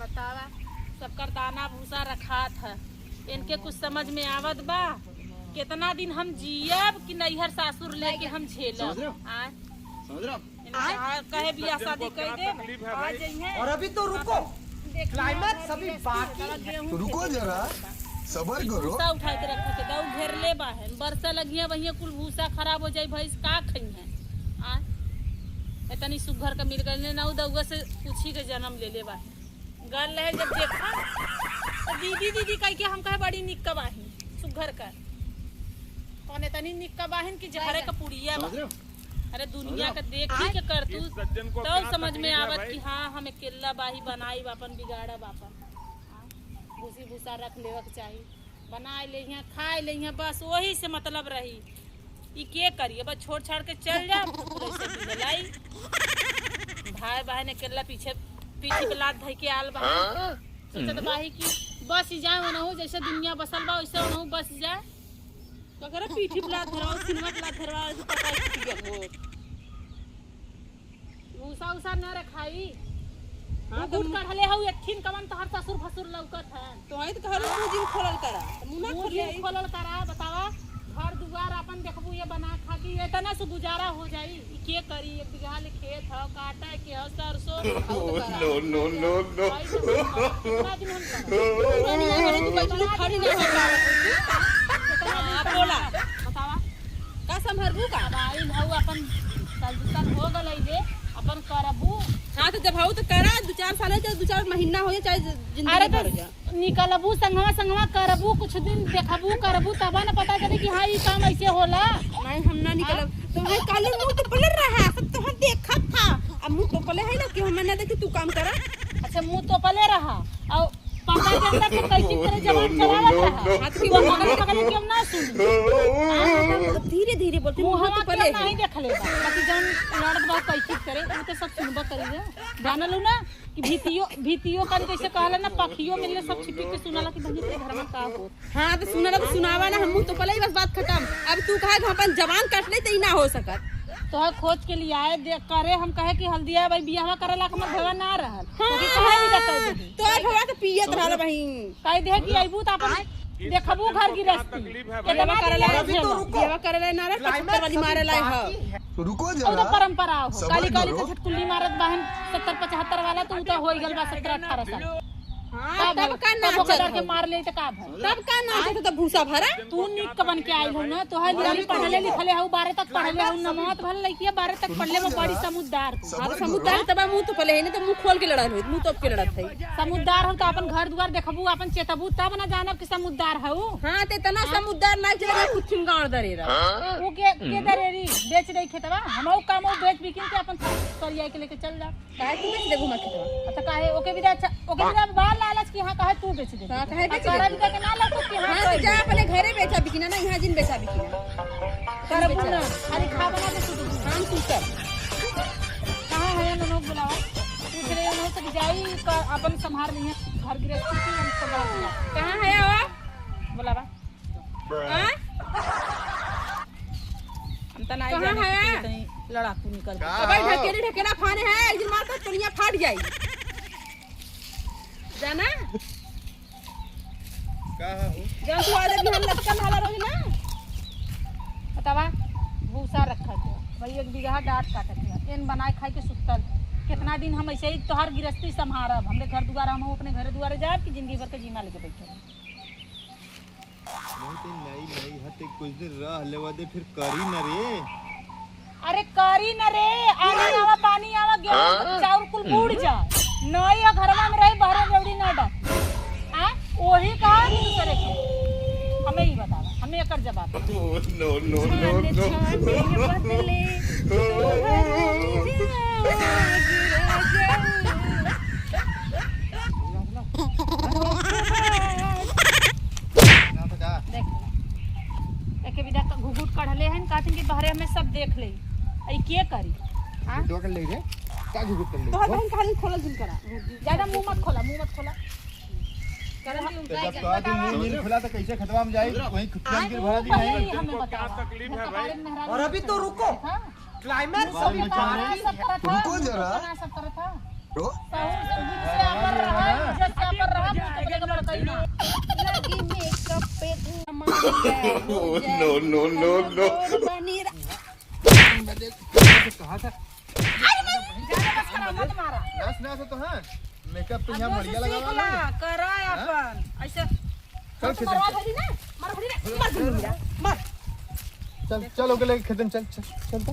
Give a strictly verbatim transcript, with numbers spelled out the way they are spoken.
बतावा, सबकर दाना भूसा रखात है, इनके कुछ समझ में आवत बा? कितना दिन हम जियब कि नैहर सासुर लेके हम झेलब? समझ रहे हो? आय? समझ रहे हो? इनके आ, कहे बियाह शादी कर दे, आ जइहें। और अभी तो रुको, climax अभी बाकी है। रुको जरा, सबर करो। भूसा उठा के रखे के दऊ घेरले बा है, बरसा लगिया वहिया कुल भूसा खराब हो जाई, भैंस का खइहें? आ, इतनी सुघर का मिल गइल ना, उ दउआ से पूछी के जन्म ले ले बा। गल रहे जब देखा, तो दीदी, दीदी कह के हम कहे बड़ी निक का बाहिन, सुघर का। कौन इतनी निक का बाहिन कि जहरे का पुड़िया बा। समझ रहे हो? अरे दुनिया समझ रहे हो? का देखी के करतूत, इस सज्जन को तब क्या समझ में तकलीफ है आवत भाई? कि हाँ, हम अकेला बाही बनाई बा अपन बिगाड़ा बा अपन। हाँ, भूसी भूसा रख लेवे के चाही। बनाए लेइहें, खाए लेइहें, बस वही से मतलब रही। ई के करी? अब छोड़ छाड़ के चल जा, कुकुर ऐसे भी लाई। भाई बहन अकेला पीछे, पीठी पे लात धइ के आल बा। सोचत बाही कि बस ही जाए ओनहु, जैसे दुनिया बसल बा, वैसे ओनहु बस ही जाए। तो करे पीठी पे लात धरवा, सिनेमा पे लात धरवा, ऐसे पता है कि हो। भूसा उसा न रखाई। हाँ, घुघुट तो कढ़ले हऊ, एथिन कवन तोहर ससुर भसुर लौकत है। तो है तो कहलू मुंह जिन खोलल करा, तो मुंह ना मुंह खोले जिन आई। खोलल करा, बतावा, घर दुआर अपन देखबू, ये बना खा के ये तना से गुजारा हो जाई। ई के करी? एक बीघा ले खेत ह, काटा के ह, सरसों। No, no, no, no। भाई तो कितना दिन हम करब? पानी ना भरे, तू बैठ, तू खड़ी ना हो। कितना दिन हाँ, करब? बोला। बतावा। का संभरबू का? अब आइल हऊ अपन साल दू साल हो गलई बे, अपन करबू। हाँ, तो जब हऊ तो करा, दू चार साल हो, चाहे दू चार महीना हो, चाहे जिंदगी अरे भर हो तो जा। निकलबू संगवा संगवा करबू, कुछ दिन देखबू करबू, तब न पता चली कि हाँ, ई काम ऐसे होला। नहीं, हम ना निकलब। हाँ? तो भाई काले मुंह तो पलर रहा, सब तो हम देखत था। अब मुंह तो पले है ना कि हम ना देखी तू काम करा। अच्छा, मुंह तो पले रहा। और पता चलता कि कैची तरह जबान चलावत रहा। हाथ की वो बोल मगन पकड़े के हम ना सुनी। धीरे धीरे बोलते, मुंह मुंह तो पले। नहीं देख ले बा। बाकी जौन लड़त बा कैची करे, वो तो सब सुनबा करी रे। जानलू ना कि भीतियो, भीतियो कन कैसे कहला ना, पखियो मिलले सब छिपी के सुनाला कि बहिनी के घर में का हो। हाँ, तो सुनाला तो सुनावा ना, हम मुंह तो पले ही बस बात खत्म। अब तू कहे कि हम अपन जबान काट ले, तो ई ना हो सकत। तोहर खोज के लिए आए, दे, करे, हम कहे कि हल्दिया भाई बियाहवा करे लायक हमर भवा ना रहल। हाँ, तो कि कहे भी हाँ। बता दे। तोहर भवा तो पियत रहल बहिन। कह दे कि अइबू तो अपन देखबू घर गिरस्ती। कितना दिन ले झेलो। बियाहवा करे ला ना रहे, पचहत्तर वाली मारे ला है। रुको जरा। वो तो परंपरा हो। काली काली तो झटकुल्ली मारत बहन सत्तर पचहत्तर वाला, तू तो होई गल बा सत्रह अठारह साल। हाँ, तब तब का नाचत के हो। मार ले तो का भर? तब का नाचत हो, तब भूसा भरा? तू निक बन के आइल हो ना, तोहर लिए पढ़ले लिखले हो, बारह तक पढ़ले हो, नमवत भर लइकिया बारह तक पढ़ले में बड़ी समझदार तू। अब समझदार तब मुंह तो पले है, नहीं तो मुंह खोल के लड़ल होई, मुंह तोप के लड़त है। समझदार हो तो अपन घर दुआर देखबू, अपन चेतबू, तब ना जानब कि समझदार हो। हाँ, ते इतना समझदार ना चले, कुछ गाड़ दरे रहा। वो के, के दरे री, बेच दे खेतवा, हमहू काम बेच बिकिन के अपन सरिया के लेके चल जा। काहे तू बेच दे घुमा खेतवा? अच्छा, काहे? ओके विदा, अच्छा, ओके विदा बा लालच कि हाँ, काहे तू बेच दे? हाँ, काहे बेच दे? सारा विदा के ना लगो कि हाँ, हाँ, तो जा अपने घरे बेचा बिकिना ना, यहाँ जिन बेचा बिकिना। करब ना। अरे, खा बना के सुत। हम सुतब। कहाँ है ननोक बुलावा? पूछ रहे हो से कि जाई का अपन संभार नहीं है। घर गृहस्थी की हम संभाल लिया। कहाँ है वो? बुलावा। हाँ? हम त नाई कहाँ जाने है? कि तनी लड़ाकू निकल गया। तो भाई ढकेली ढकेला फाने है, एक दिन मार तो दुनिया फाट जाई। जाना? का है हो? जब तू आ जाबी हम लटकल हला रही ना। बतावा, भूसा रखा के भाई एक बीघा डांट काटत है, एन बनाए खाए के सुतल। कितना दिन हम ऐसे ही तोहार गिरस्ती संभारब? हमरे घर दुआर हम अपने घर दुआरे जाब कि जिंदगी भर के जीमा लेके बैठे? नहीं तो नई नई हते कुछ दिन रह लेवा दे, फिर करी न रे। अरे करी न रे, आनी आवा, पानी आवा, गेहूं, चाउर कुल बूड़ जा। नई है घरवा में रही, बहरे रेवड़ी ना डाल। आ? ओही कहा कि दूसरे के। हमें ही बतावा, हमें एकर जवाब। Oh, no, no, no, छाने, no। छाने बदले तोहर मिजाज राजा। देख लो। एके विदा क-, घुघुट कढ़ले हन, कहथिन कि बहरे हमें सब देख ले। ई के करी? हाँ? घुघुट कर ले रे। का घुघुट कर ले? तोहर बहन खाली खोलल जिन करा। ज्यादा मुंह मत खोला, मुंह मत खोला। करम भी तो उनका जब इज्जत कहती बतावा। मुंह नहीं खुला तो कैसे खेतवा में जाई? वहीं खुट्टियां गिर भरा दी नहीं। हमें बतावा। तकलीफ है भाई? और अभी तो रुको। हाँ? Climax अभी बाकी है। रुको जरा। सब करत है। रुको। ससुर से अमर रहा। Oh, no, no, no, no। कहा था? अरे बस करा, मत मारा। नाच नाच तो है। मेकअप तो यहाँ अब बढ़िया से लगा सीख वाला ला, है। करा अपन। ऐसे चल खेते मरवा चल। भरी ना, मर भरी ना, मर भरी ना, मर। चल चल ओके लेके खेते में चल चल चल तो।